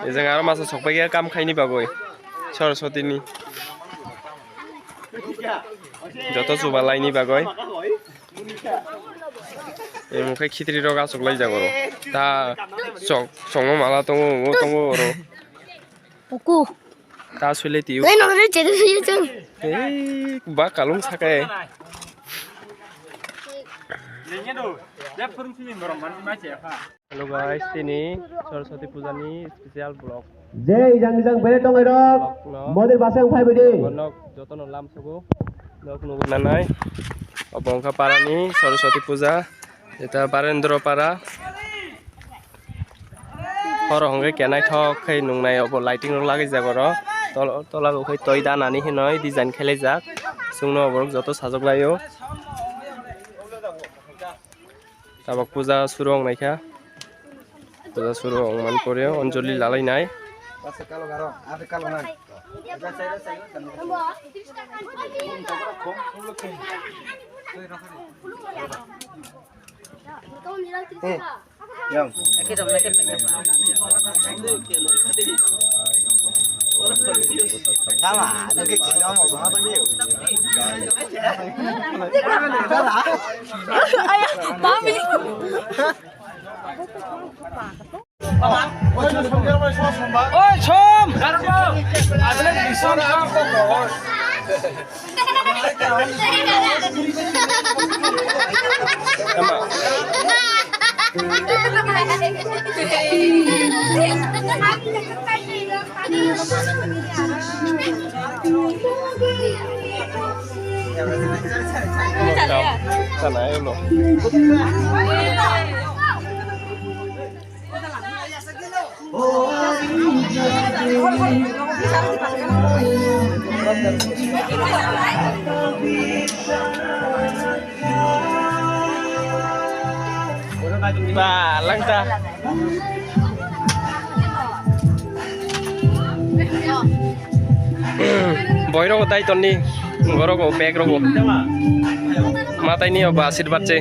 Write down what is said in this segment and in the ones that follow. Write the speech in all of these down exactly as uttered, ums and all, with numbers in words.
Ejang aro masa sokpai khe kam khaini bagwi Saraswati ni joto chuba laini bagwi. Emo khe khitri rok achuk lai jago ro. Ta chok chongma mala tongo, tongo oro. Puku. Ta sule tiu. Dai no re chere sui chang. Ei, ba kalung sakai. Hello guys, tini Saraswati puja ni special vlog. Je ijang ijang bere tong rok. Vlog no. Modir basang phai bidi. Nok joto no lam sugo. Nok nugo nanai. Obo wngkha para ni Saraswati puja. Eta Barendra para. Horo hwnkhe khe naithok khe nungnai, obo lighting rok lagijak oro. Tol-, tola o khe toi danani hinwi design khe laijak. Chwngno borok joto sajok laio. Tabok puja suru wng naikha. Puja suru wng man pore Anjali lalai nai. Ba langta. Boirok dai tonni, borok o bag rok o. Matai ni obo asirbat se.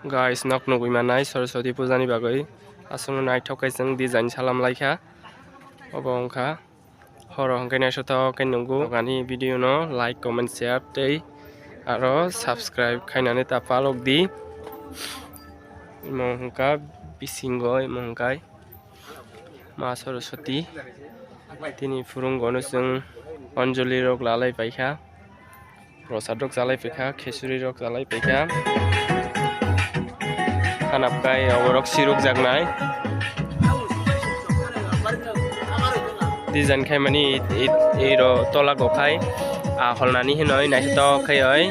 Guys, nok nugwi manai Saraswati puja ni bagwi aswk naithok khe chwng design salam laikha. Obo wngkha. Horo hwnkhe naithotok khe nukgo. Ani video no like, comment, share tei aro subscribe khainani ta palok di. Imo hwnkha bisingo, imo hwnkha Ma Saraswati. Tini phurungo no chwng anjali rok lalai paikha. Prosad rok chalai paikha, khesuri rok chalai paikha. Hanap kai oborok siruk jaknai. Design khai mani it, it, iro tola go khai. A holnani hinoi naithotok khai oi.